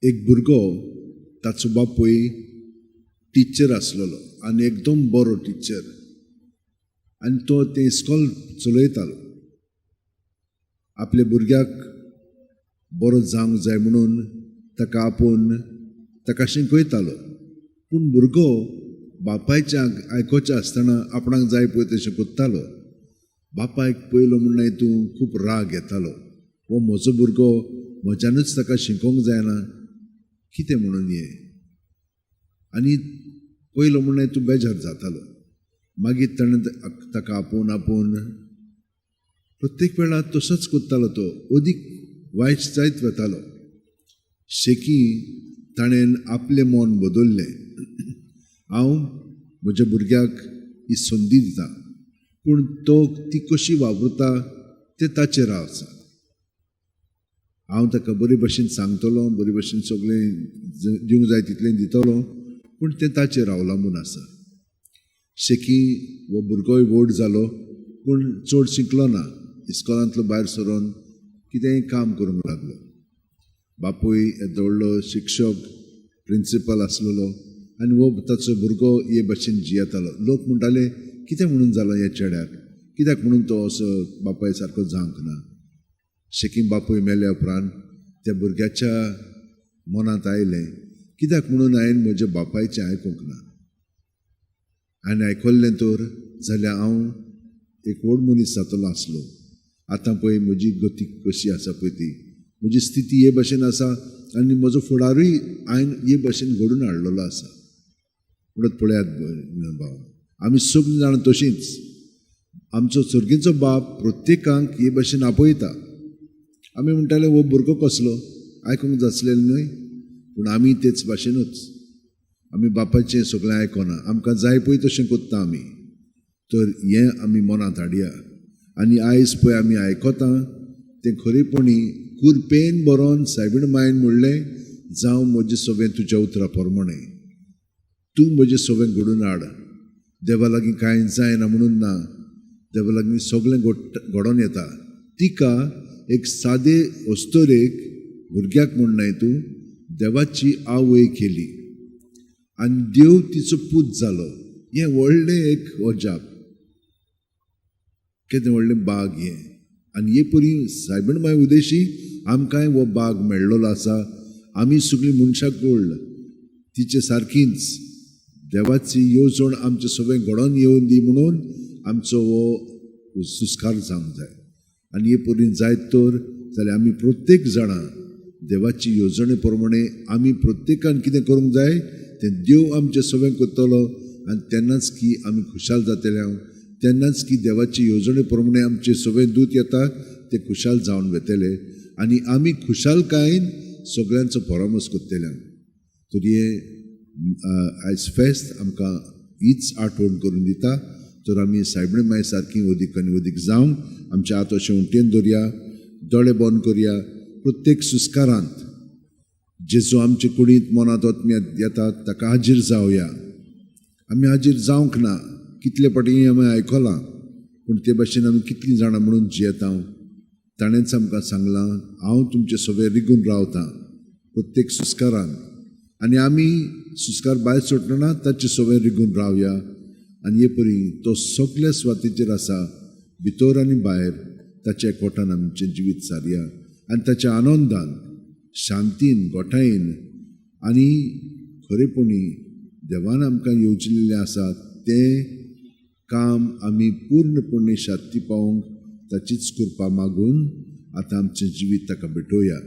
एक भुरगो, ताचो बापूय टिचर आसलेलो आनी एकदम बरो टिचर आनी तो तें इस्कॉल चलयतालो. आपल्या भुरग्याक बरो जावंक जाय म्हणून ताका आपोवन ताका शिकयतालो. पूण भुरगो बापायच्या आयकोचें आसतना आपणाक जाय पळय तशें कोत्तालो. बापायक पयलो म्हणल्यार तूं खूब राग येतालो, हो म्हजो भुरगो, म्हज्यानूच ताका शिकोवंक जायना कितें म्हणून हें. आनी पयलो म्हणल्यार तूं बेजार जातालो. मागीर ताणें ताका आपोवन आपोवन प्रत्येक वेळार तसोच कोत्तालो, तो अदीक वायट जायत वतालो. शेकी ताणें आपलें मन बदल्लें. हांव म्हज्या भुरग्याक ही संदी दिता, पूण तो ती कशी वापरता तें ताचेर आसा. हांव ताका बरे भशेन सांगतलो, बरे भशेन सगळें दिवंक जाय तितलें दितलो, पूण तें ताचेर अवलंबून आसा. शेकी हो भुरगोय व्हड जालो, पूण चड शिकलो ना. इस्कॉलांतलो भायर सरून कितेंय काम करूंक लागलो. बापूय येदो व्हडलो शिक्षक, प्रिंसिपल आसलेलो आनी हो ताचो भुरगो हे भशेन जियेतालो. लोक म्हणटाले, कितें म्हणून जालो ह्या चेड्याक, कित्याक म्हणून तो असो बापाय सारको जावंक ना. शेकी बापूय मेल्या उपरांत त्या भुरग्याच्या मनांत आयलें, कित्याक म्हणून हांवें म्हज्या बापायचें आयकूंक ना, आनी आयकल्लें तर जाल्यार हांव एक व्हड मनीस जातलो आसलो. आतां पळय म्हजी गती कशी आसा पळय ती, म्हजी स्थिती हे भशेन आसा आनी म्हजो फुडारूय हांवें हे भशेन घडून हाडलेलो आसा. म्हणत पळयात भाव, आमी सगळीं जाणां तशींच. आमचो सर्गीचो बाप प्रत्येकांक हे भशेन आपयता. आमी म्हणटाले हो भुरगो कसलो, आयकूंक जासलेलो न्हय, पूण आमी तेच भाशेनूच. आमी बापायचें सगळें आयकना, आमकां जाय पळय तशें कोत्ता आमी. तर हें आमी मनांत हाडया आनी आयज पळय आमी आयकता तें खरेपणी कुरपेन बरोवन सायबीण मायन म्हणलें, जावं म्हजें सगळें तुज्या उतरा प्रमाणें, तूं म्हजें सगळें घडून हाड. देवा लागीं कांय जायना म्हणून ना, देवा लागीं सगळें घडोवन येता. तिका एक सादे अस्तोरेक भुरग्याक म्हण तूं देवाची आवय केली आनी देव तिचो पूत जालो. हें व्हडलें एक अजाप, केदें व्हडलें बाग हें. आनी हे परी सायबीण माय उदेशी आमकांय हो बाग मेळ्ळोलो आसा. आमी सगळीं मनशां तिचे सारकीच देवाची येवजण आमचे सगळें घडोवन येवन दी म्हणून आमचो हो सुस्कार जावंक जाय. आनी हे परी जायत तर जाल्यार आमी प्रत्येक जाणां देवाची येवजणे प्रमाणे आमी प्रत्येकान कितें करूंक जाय तें देव आमचें सगळें करतलो. आनी तेन्नाच की आमी खुशाल जातले हांव, तेन्नाच की देवाची येवजणे प्रमाणे आमचे सगळे दूत येता ते खुशाल जावन वतले आनी आमी खुशालकायेन सगळ्यांचो परामर्श करतले हांव. तर हें आयज फेस्त आमकां हीच आठवण करून दिता. तर आमी सायबीण माय सारकी अदीक आनी अदीक जावंक आमच्या हात अशें उमटेन दवरया, दोळे बंद करया. प्रत्येक सुस्कारांत जेजू आमचे कुडींत मनांत आत्म्यांत येता ताका हाजीर जावया. आमी हाजीर जावंक ना, कितले फावटी आमी आयकलां, पूण ते भाशेन आमी कितलीं जाणां म्हणून जियेता. ताणेंच आमकां सांगलां, हांव तुमचे सगळे रिगून रावतां प्रत्येक सुस्कारान. आनी आमी सुस्कार भायर सोडटना ताचे सगळे रिगून रावया. आनी हे परी तो सगल्या सुवातेचेर आसा, भितर आनी भायर. ताच्या एकवटान आमचें जिवीत सारया आनी ताच्या आनंदान, शांतीन, गोठायेन आनी खरेपणी देवान आमकां येवजिल्लें आसा तें काम आमी पूर्णपणे शांती पावोवंक ताचीच कृपा मागून आतां आमचें जिवीत ताका भेटोवया.